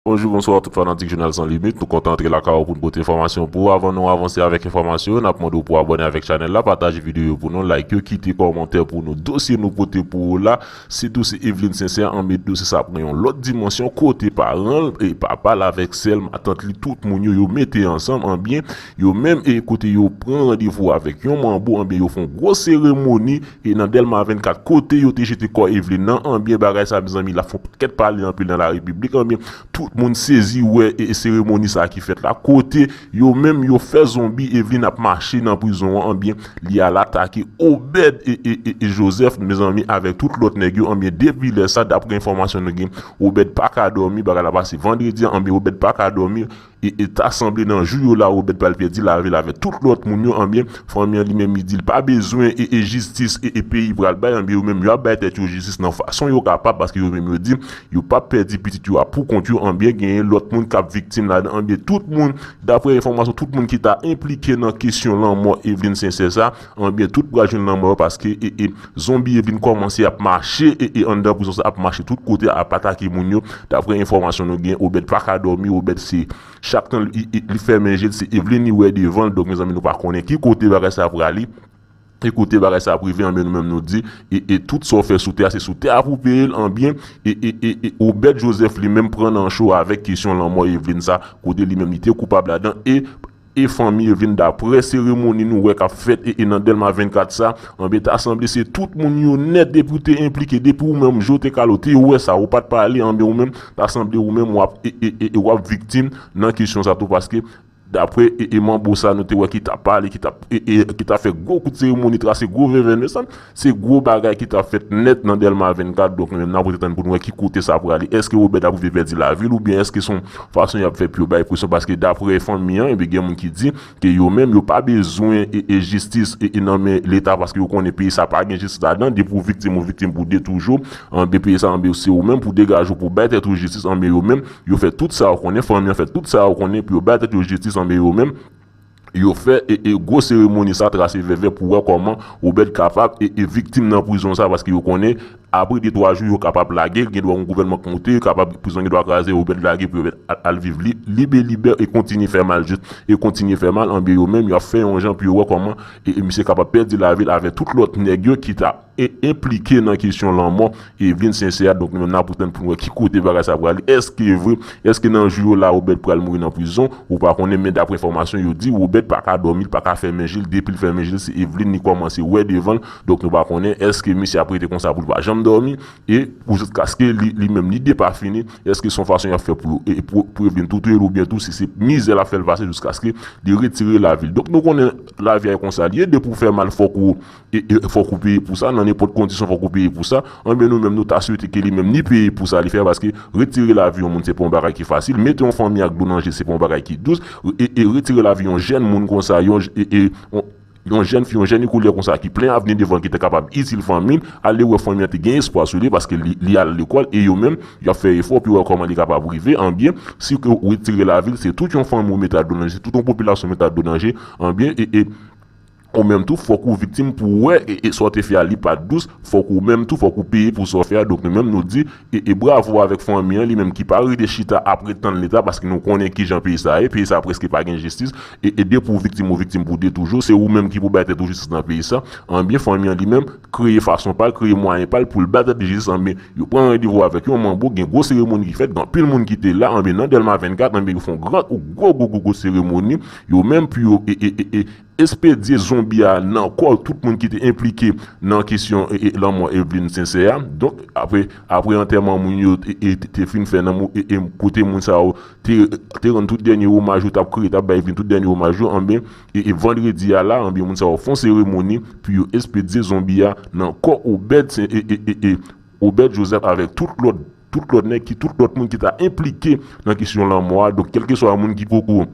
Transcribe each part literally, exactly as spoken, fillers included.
Bonjou, bonswa tout fanatik Jounal San Limit. Nou kontan antre lakay ou pou n pote enfòmasyon pou ou. Avan nou avanse avèk enfòmasyon yo, n ap mande w pou abòne avèk chanèl la, pataje videyo yo pou nou, like yo, kite kòmantè pou nou. Dosye nou pote pou ou la, se dosye Evelyne Sincère, anben dosye sa pran yon lòt dimansyon kote paran l e papa l avèk sè l, matant li, tout moun yo, yo mete ansanm, anben yo menm e kote yo pran randevou avèk yon manbo, anben yo fè yon gwo seremoni e nan Dèlma vennkat kote yo te jete kò Evelyne nan, anben bagay sa mezanmi la fè yon pakèt pale anpil nan larepiblik, anben tout moun sezi wè e, e seremoni sa ki fèt la, kote yo menm yo fè zonbi Evelyne ap mache nan prizon an, anben li al atake Obed e, e, e, e Joseph, mezanmi, avèk tout lòt nèg yo, anben depi lè sa, daprè enfòmasyon nou gen, Obed pa ka dòmi, bagay la pase vandredi an, anben Obed pa ka dòmi, e, e ta sanble nan jou yo la, Obed pral pèdi lavi l avèk tout lòt moun yo, anben fanmi an li menm li di l pa bezwen e, e jistis e, e peyi pral bay, anben yo menm yo ap bay tèt yo jistis nan fason yo kapab, paske yo menm yo di yo p ap pèdi pitit yo a pou kont yo, anben genyen lòt moun k ap viktim ladan, anben tout moun, daprè enfòmasyon, tout moun ki ta enplike nan kesyon lanmò Evelyne Sincère sa, anben tout pral jwenn lanmò yo paske e, e zonbi Evelyne kòmanse ap mache e, e anndan prizon sa, ap mache tout kote, ap atake moun yo, daprè enfòmasyon nou gen, Obed pa ka dòmi, Obed se chak tan li, li, li fèmen je l, se Evelyne li wè devan l, donk mezanmi nou pa konnen ki kote bagay sa prale. E kote bagay sa ap rive, anben nou menm nou di, e, e tout sa w fè sou tè a, se sou tè a pou w peye l, anben, e, e, e, e Obed Joseph li menm pran nan cho avèk kesyon lanmò Evelyne sa, kote li menm li te koupab ladan, e, e fanmi Evelyne, daprè seremoni nou wè k ap fèt, e, e nan Dèlma vennkat sa, anben ta sanble se tout moun yo nèt, depi w te enplike, depi ou menm je w te kale, w te wè sa, ou pa t pale, anben ou menm, ta sanble ou menm w ap, e, e, e, e w ap viktim nan kesyon sa tou, paske daprè e, e manbo sa nou te wè ki t ap pale, ki t ap e, e, ki t ap fè gwo kout seremoni, trase gwo vèvè, mezanmi, se gwo bagay ki t ap fèt nèt nan Dèlma vennkat, donk nou menm n ap rete tann pou nou wè ki kote sa prale. Èske Obed ap rive pèdi lavi l oubyen èske se yon fason y ap fè pou yo bay presyon, paske daprè fanmi an, ebyen gen moun ki di ke yo menm yo pa bezwen e, e jistis e, e nan men Leta, paske yo konnen peyi sa pa gen jistis ladan, depi w viktim, ou viktim pou de toujou, anben peyi sa, anben se ou menm pou degaje w pou bay tèt ou jistis, anben yo menm yo fè tout sa yo konnen, fanmi an fè tout sa yo konnen pou yo bay tèt yo jistis, anben yo menm yo fè e, e gwo seremoni sa, trase vèvè pou wè kòman Obed kapab e, e viktim nan prizon sa, paske yo konnen apre de twa jou yo kapab lage l, gen dwa yon gouvènman k monte, yo kapab, prizon gen dwa kraze, Obed lage pou Obed al, al viv li, libe libè e kontinye fè mal jis, e kontinye fè mal, anben yo menm y ap fè yon jan pou yo wè kòman e, e misye kapab pèdi lavi l avèk tout lòt nèg yo ki ta e enplike nan kesyon lanmò Evelyne Sincère. Donk nou menm n ap tann pou n wè ki kote bagay sa prale. Èske vre? Èske nan jou yo la Obed pral mouri nan prizon? Ou pa konnen, men daprè enfòmasyon yo di Obed pa ka dòmi, li pa ka fèmen je l, depi l fèmen je l se Evelyne li kòmanse wè devan l. Donk nou pa konnen èske misye ap rete konsa pou l pa janm dòmi e pou jiskaske li, li menm li depafini, èske se yon fason y ap fè pou, e, pou, pou Evelyne tou touye l oubyen tou si se mizè l ap fè l pase jiskaske li retire lavi l. Donk nou konnen lavi a e konsa l ye, depi w fè mal fòk ou e, e fòk ou peye pou sa, nan nenpòt kondisyon fòk ou peye pou sa, anben nou menm nou ta swete ke li menm li peye pou sa li fè, paske retire lavi yon moun se pa yon bagay ki fasil, mete yon fanmi ak dlo nan je se pa yon bagay ki dous, e, e retire lavi yon jèn moun konsa, yon, e, e, yon, yon jèn fi, yon jèn ekoulè konsa ki plen avni devan l, ki te kapab itil fanmi l, ale wè fanmi an te gen espwa sou li, paske li, li al lekòl, e yo menm, y ap fè efò pou yo wè kòman li kapab rive, anben, si ke ou retire lavi l, se tout yon fanmi ou mete ak dlo nan je, se tout yon popilasyon ou mete ak dlo nan je, anben, e, e, ou menm tou, fòk ou viktim pou w wè, e, e sa w te fè a, li pa t dous, fòk ou menm tou, fòk ou peye pou sa w fè a. Donk, nou menm, nou di, e, e bravo avèk fanmi an, li menm ki pa rete chita ap ret tann Leta, paske nou konnen kijan peyi sa a ye, peyi sa a prèske pa gen jistis, e, e depi w viktim, ou viktim pou de toujou, se ou menm ki pou bay tèt ou jistis nan peyi sa. Anben, fanmi an li menm, kreye fason pa l, kreye mwayen pa l pou l bay tèt li jistis, anben, yo pran randevou avèk yon manbo, gen gwo seremoni ki fèt, gen anpil moun ki te la, anben, nan Dèlma vennkat, anben, yo fè yon gran, gwo, gwo, gwo, gwo seremoni, yo menm pou yo, e, e, e, e, espedye zonbi a nan kò tout moun ki te enplike nan kesyon e, e, lanmò Evelyne Sincère a. Donk, apre, apre antèman moun yo e, e, te, te fin fè nan mo-, e, e, kote moun sa yo te, te rann tout dènye omaj yo, t ap kriye, t ap bay Evelyne tout dènye omaj yo, anben, e, e vandredi a la, anben, moun sa yo fè yon seremoni pou yo espedye zonbi a nan kò Obed, e, e, e, e, Obed Joseph avèk tout lòt, tout lòt nèg ki, tout lòt moun ki ta enplike nan kesyon lanmò a. Donk, kèlkeswa moun ki poko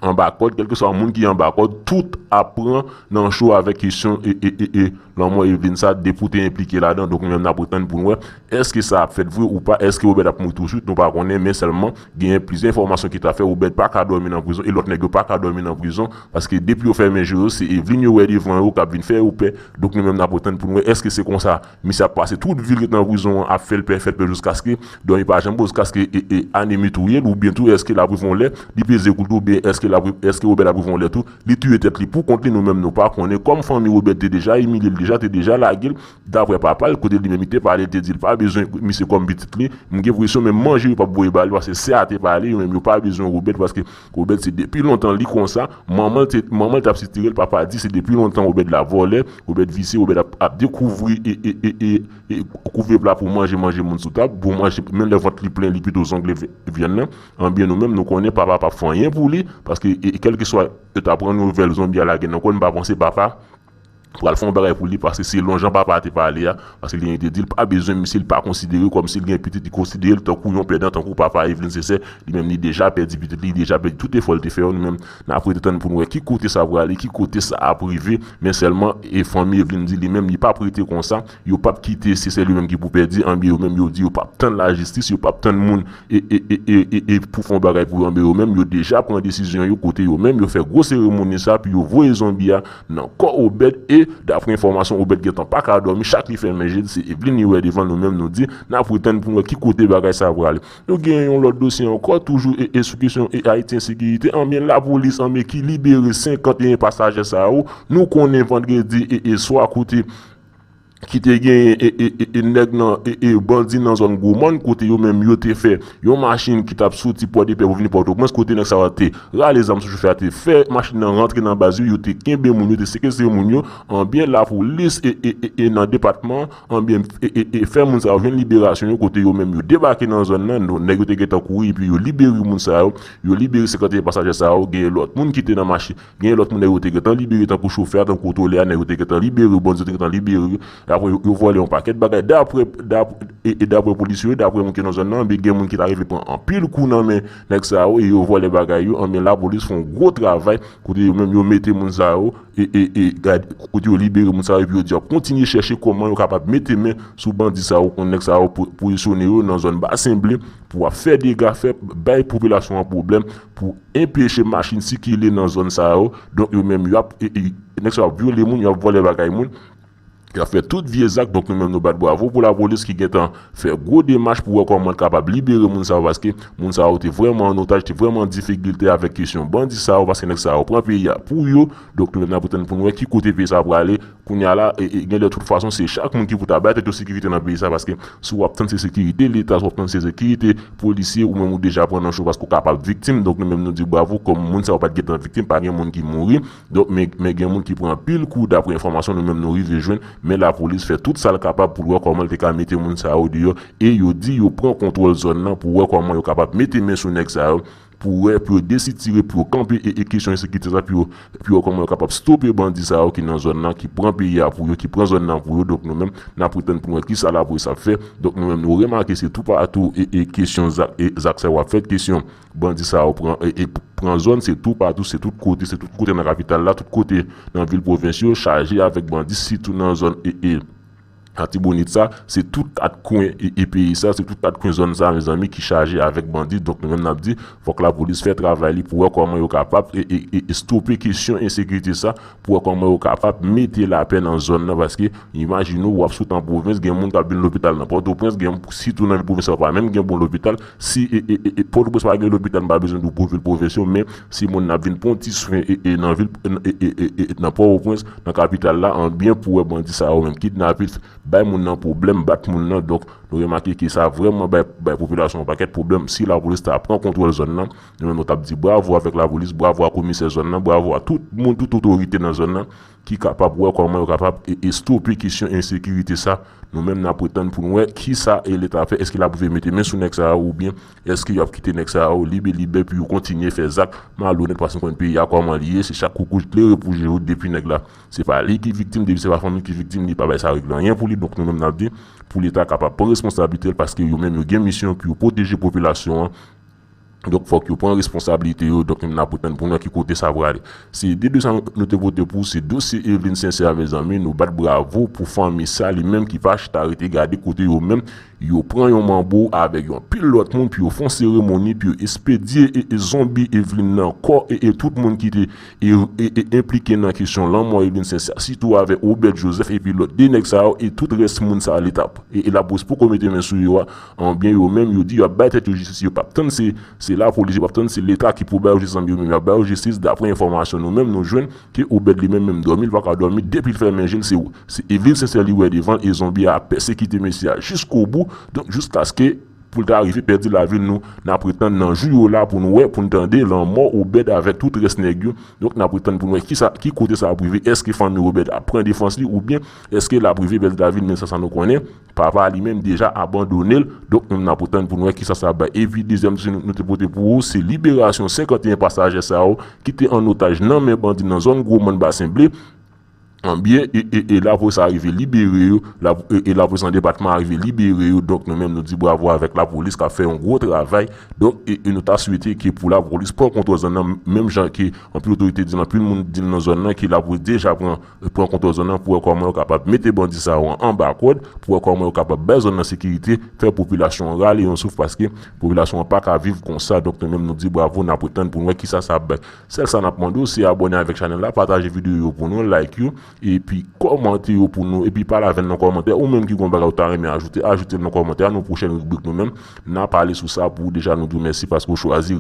anba kòd, kèlkeswa moun ki anba kòd, tout ap pran nan cho avèk kesyon e, e, e, e lanmò Eveline sa, depi w te enplike ladan. Donk, nou menm n ap ret tann pou n wè, èske sa ap fèt vre ou pa, èske Obed ap mouri touswit, nou pa konnen, men sèlman, genyen plizyè enfòmasyon ki ta fè Obed pa ka dòmi nan prizon, e lòt nèg yo pa ka dòmi nan prizon, paske depi yo fèmen je yo, se Eveline yo wè devan yo k ap vin fè yo pè. Donk, nou menm n ap ret tann pou n wè, èske se konsa misye ap pase tout vi l ret nan prizon an, ap fè l pè, fè l pè jiskaske dòmi pa janm bo, jiskaske e, e, anemi touye l, oubyen tou èske l ap rive yon lè, li peze kou l tou, oubyen èske l ap, èske Obed ap rive yon lè tou, li touye tèt li pou kont li, nou menm nou pa konnen. Kòm fanmi Obed te deja imilye l, deja, te deja lage l, daprè papa l, kote li menm li te pale, li te di l pa bezwen misye kòm pitit li, m gen enpresyon menm manje yo p ap voye ba li, paske sè a te pale, yo menm yo pa bezwen Obed, paske Obed se depi lontan li konsa, manman l te, manman l t ap sitire l, papa di se depi lontan Obed la vòlè, Obed visye, Obed ap, ap dekouvri e, e, e, e, e kouvèpla pou manje, manje moun sou tab, pou manje, menm lè vant li plen, li pito zongle vyann nan. Anbyen nou menm, nou konnen papa p ap fè anyen pou li, paske e, kèlkeswa yo ta pran nouvèl zonbi a lage nan kò l, m pa panse papa pral fè yon bagay pou li, paske selon jan papa a te pale a, paske li te di l pa bezwen misye, li pa konsidere kòm si l gen pitit, li konsidere l tankou yon pèdan, tankou papa Eveline se sè, li menm li deja pèdi pitit li, li deja pèdi tout efò l te fè yo, nou menm n ap rete tann pou n wè ki kote sa prale, ki kote sa ap rive, men sèlman e fanmi Eveline di li menm li p ap rete konsa, yo p ap kite se sèl yo menm ki pou pèdi, anbyen yo menm yo di yo p ap tann lajistis, yo p ap tann moun e, e, e, e, e, e pou fè yon bagay pou yo, anbyen yo menm yo deja pran desizyon yo, kote yo menm yo fè gwo seremoni sa pou yo voye zonbi a nan kò Obed, e daprè enfòmasyon Obed gentan pa ka dòmi, chak li fèmen je l se Eveline li wè devan, nou menm nou di n ap ret tann pou n wè ki kote bagay sa prale. Nou gen yon lòt dosye ankò, toujou e, e sou kesyon e Ayiti ensekirite, anbyen lapolis anbyen ki libere senkant e en pasajè sa yo, nou konnen vandredi e, e swa kote ki te genyen e, e, e, e nèg nan e, e bandi nan zòn Gwomòn kote yo menm yo te fè yon machin ki t ap soti Pòdepè pou vini Pòtoprens kote nèg sa yo te rale zam sou chofè a te fè machin nan rantre nan baz yo, yo te kenbe moun yo, te sekestre moun yo, anbyen lapolis e, e, e, e nan depatman an, anbyen e, e, e fè moun sa yo jwenn liberasyon yo kote yo menm yo debake nan zòn nan, nèg yo te gentan kouri epi yo libere moun sa yo, yo libere senkant e en pasajè sa yo, genyen lòt moun ki te nan machin, genyen lòt moun nèg yo te gentan libere tankou chofè a, tankou kontrolè a, nèg yo te gentan libere, bandi yo te gentan libere yo. Apre yo, yo vòlè yon pakèt bagay. Daprè, daprè, e, e daprè polis yo, daprè moun ki nan zòn nan, anbyen gen moun ki ta rive pran anpil kou nan men nèg sa yo e yo vòlè bagay yo, anbyen lapolis fè yon gwo travay kote yo menm yo mete moun sa yo e, e, e gad, kote yo libere moun sa yo epi yo di y ap kontinye chèche kòman yo kapab mete men sou bandi sa yo, kont nèg sa yo pou, pozisyone yo nan zòn Basen Ble pou ap fè dega, fè bay popilasyon an pwoblèm, pou enpeche machin sikile nan zòn sa yo. Donk yo menm y ap, e, e, nèg sa yo ap vyole moun, y ap vòlè bagay moun, y ap fè tout vye zak. Donk nou menm nou bat bravo pou lapolis ki gentan fè gwo demach pou wè kòman l kapab libere moun sa yo, paske moun sa yo te vrèman an otaj, te vrèman an difikilte avèk kesyon bandi sa yo, paske nèg sa yo pran peyi a pou yo. Donk nou menm n ap ret tann pou n wè ki kote peyi sa prale. Kounye a la, e, e, gen lè tout fason se chak moun ki pou ta bay tèt yo sekirite nan peyi sa, paske si w ap tann se sekirite Leta, si w ap tann se sekirite polisye, ou menm ou deja pran nan cho paske w kapab viktim. Donk nou menm nou di bravo, kòm moun sa yo pa t gentan viktim, pa gen moun ki mouri. Donk men, men gen moun ki pran anpil kou, daprè enfòmasyon nou menm nou rive jwenn, men lapolis fè tout sa l kapab pou l wè kòman l te ka mete moun sa yo deyò, e yo di yo pran kontwòl zòn nan pou wè kòman yo kapab mete men sou nèg sa yo, pou wè, pou yo desitire, pou yo kanpe e, e kesyon ensekirite sa, pou yo, pou yo wè kòman yo kapab stope bandi sa yo ki nan zòn nan, ki pran peyi a pou yo, ki pran zòn nan pou yo. Donk nou menm, n ap ret tann pou n wè kisa lapolis ap fè. Donk nou menm, nou remake se toupatou e, e kesyon zak, e zak sa yo ap fèt, kesyon bandi sa yo pran, e, e pran zòn, se toupatou, se tout kote, se tout kote nan kapital la, tout kote nan vil pwovens yo, chaje avèk bandi, sitou nan zòn e, e Latibonit sa, se tout kat kwen e, e peyi sa, se tout kat kwen zòn sa, mezanmi, ki chaje avèk bandi. Donk nou menm n ap di, fòk lapolis fè travay li pou wè kòman yo kapab e, e, e, e stope kesyon ensekirite sa, pou wè kòman yo kapab mete lapè nan zòn nan, paske imajine w, w ap sot an pwovens, gen moun k ap vin lopital nan Pòtoprens, gen sitou nan vil pwovens yo pa menm gen bon lopital, si e, e, e, e Pòtoprens pa gen lopital, m pa bezwen di w pou vil pwovens yo, men si moun nan ap vin pran yon ti swen e, e nan vil, e, e, e, e, nan Pòtoprens, nan kapital la, anbyen pou wè bandi sa yo menm kidnape, bay moun nan pwoblèm, bat moun nan. Donk nou remake ke sa vrèman bay, bay popilasyon yon pakèt pwoblèm. Si lapolis ta pran kontwòl zòn nan, nou menm nou t ap di bravo avèk lapolis, bravo a komisè zòn nan, bravo a tout moun, tout otorite nan zòn nan ki kapab wè kòman yo kapab e, e stope kesyon ensekirite sa. Nou menm n ap ret tann pou n wè kisa e Leta ap fè, èske l ap rive mete men sou nèg sa yo oubyen èske y ap kite nèg sa yo lib e libè pou yo kontinye fè zak malonèt, paske nou konn peyi a kòman li ye, se chak koukouj klere pou je yo, depi nèg la se pa li ki viktim, depi se pa fanmi l ki viktim, li pa bay sa regle anyen pou li. Donk nou menm n ap di pou Leta kapab pran responsablite l, paske yo menm yo gen misyon pou yo pwoteje popilasyon an, Donk, fòk yo pran responsablite yo. Donk, nou menm n ap tann pou n wè ki kote sa prale. Se de dosye nou te pote pou, se dosye Eveline Sincère, mezanmi. Nou bat bravo pou fanmi sa, li menm ki pa chita rete gade kote yo menm. Yo pran yon manbo avèk yon pil lòt moun, pou yo fè yon seremoni, pou yo espedye e, e zonbi Eveline nan kò, e, e tout moun ki te e, e, e enplike nan kesyon lanmò Eveline Sincère, sitou avèk Obed Joseph epi lòt de nèg sa yo, e tout rès moun sa yo, Leta e, e lapolis poko mete men sou yo a. Anbyen, yo menm, yo di y ap bay tèt yo jistis, yo p ap tann se, se lapolis, yo p ap tann se Leta ki pou ba yo jistis, yo menm y ap ba yo jistis, daprè enfòmasyon nou menm nou jwenn, ke Obed li menm, menm dòmi, li pa ka dòmi, depi l fèmen je l, se, se Eveline Sincère li wè devan l, e zonbi a ap pèsekite mesye a jiskobou, donk jiskaske pou l ta rive pèdi lavi l. Nou, n ap ret tann nan jou yo la pou n wè, pou n tande lanmò Obed avèk tout rès nèg yo. Donk, n ap ret tann pou n wè ki sa, ki kote sa ap rive. Èske fanmi Obed ap pran defans li oubyen èske l ap rive pèdi lavi l? Men sa, sa nou konnen, papa li menm deja abandone l. Donk, nou, n ap ret tann pou n wè ki sa sa ap bay. Epi, dezyèm dosye nou, nou te pote pou ou, se liberasyon senkant e en pasajè sa yo ki te an otaj nan men bandi nan zòn Gwo Mòn Basen Ble. Anbyen, e, e, e lapolis a rive libere yo, la, e, e lapolis nan depatman a rive libere yo. Donk, nou menm, nou di bravo avèk lapolis k ap fè yon gwo travay. Donk, e, e nou ta swete ke pou lapolis pran kontwòl zòn nan, menm jan ke anpil otorite di l, anpil moun di l nan zòn nan, ke lapolis deja pran, pran kontwòl zòn nan pou wè kòman yo kapab mete bandi sa yo anba kòd, pou wè kòman yo kapab bay zòn nan sekirite, fè popilasyon an rale yon souf, paske popilasyon an pa ka viv konsa. Donk, nou menm, nou di bravo, n ap ret tann pou n wè ki sa sa ap bay. Sèl sa n ap mande w, se abòne avèk chanèl la, pataje videyo yo pou nou, like yo, epi kòmante yo pou nou, epi pale avè n nan kòmantè. Ou menm ki gon bagay ou ta renmen ajoute, ajoute l nan kòmantè a. Nou pwochèn ribrik nou menm, n a pale sou sa pou ou. Deja, nou di w mèsi paske w chwazi